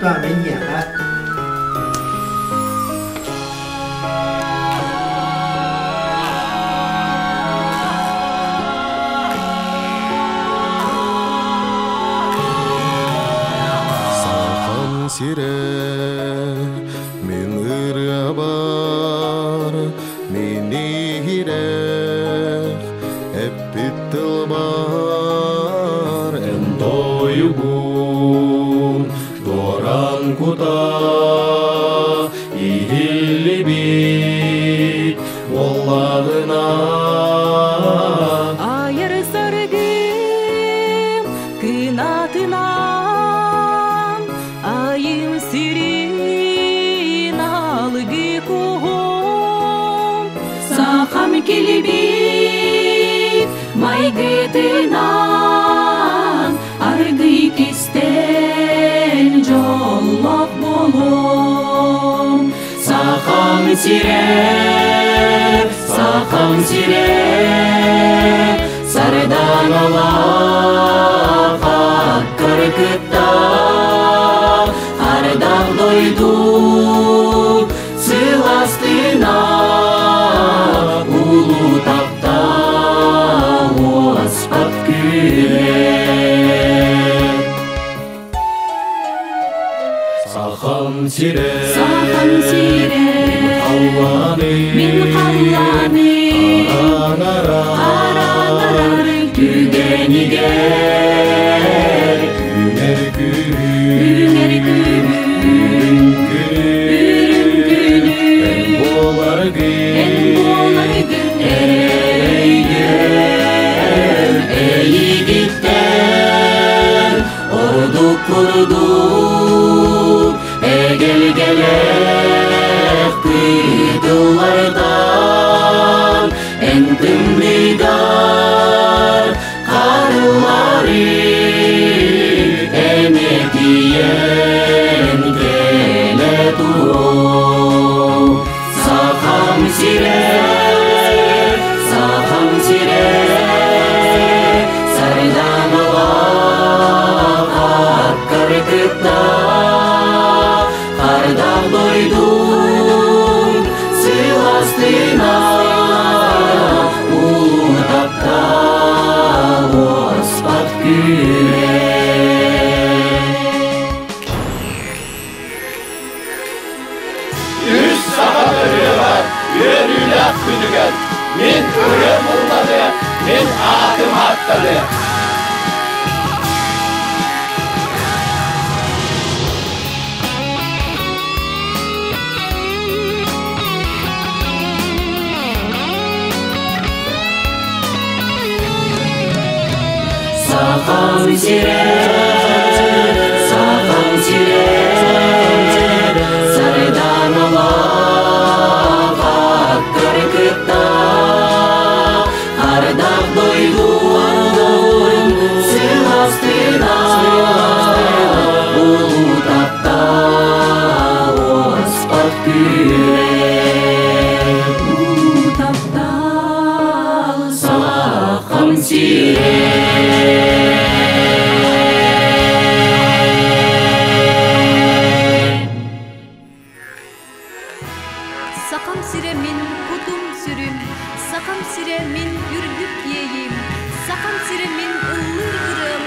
Султана эйиэхэ. Сахан сирэ мин ырыабар мин иһирэх эппит тылбар эн тойугун туоран кута иһиллибит буоллаҕына Айар саргым кынатынан айым сирин алгы куһум сахам килбик майгытынан аргый кистэл дьоллоох буолуом Сахам сирэ, Сахам сирэ, сардаҥалаах аккар кытта ардах дойду сыластына улуу таптал уоспат күнэ. Сахам сирэ, Сахам сирэ, мин халлааным, мин халлааным, хараҥарар, хараҥарар Түгэнигэр үүнэр күн, үүнэр күнүм, үрүҥ күнү, үрүҥ эн күнүм, буоларгын, эн буоларгын эрэйгин эйигиттэн ордук курдук эгэлгэлээх кыытыллартан эн тымныйдар харылары эмэтийэн кэлэ туруо Сахам сирэ, Сахам сирэ, сардаҥалаах аккар кытта ардах дойдум сыластына улуу таптал уоспат күүһэ. Үс саха ырыалар үөрүүлээх күнүгэр мин ырыам ылланыа, мин аатым ааттаныа. Сахам сирэ, Сахам сирэ, сардаҥалаах аккар кытта ардах дойдум сыластына улуу таптал уоспат күүһэ. Улуу таптал Сахам сирэ. Сахам сирэ мин кутум сүрүм, сахам сирэ мин үрдүк иэйим, сахам сирэ мин ыллыыр ырыам.